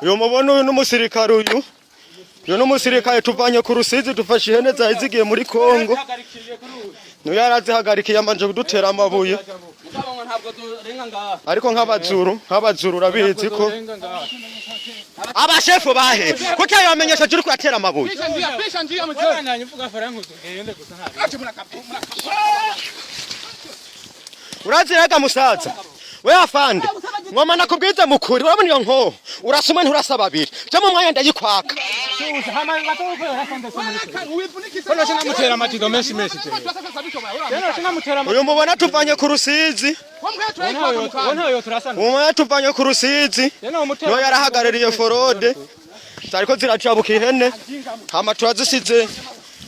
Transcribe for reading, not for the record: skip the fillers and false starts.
Uyu mubona uyu n'umusirikare, uyu n'umusirikare tuvanye ku Rusizi, dufashe ihene zari zigiye muri Kongo. Niyo yarazihagarikiye, amanje kudutera amabuye, ariko nk'abazuru urabizi ko abashefu bahe kuko yabamenyesha uri kuyatera amabuye. Uraziraga musaza we afande, ngoma nakubwiza mukuri, urabona iyo nkoho urasoma nturasa babiri cyo mu mwanya ndayikwaka. Uyu mubona tuvanye ku Rusizi, umwe tuvanye ku Rusizi, niwe yarahagarariye forode zariko ziracabuka ihene, hama turazisize.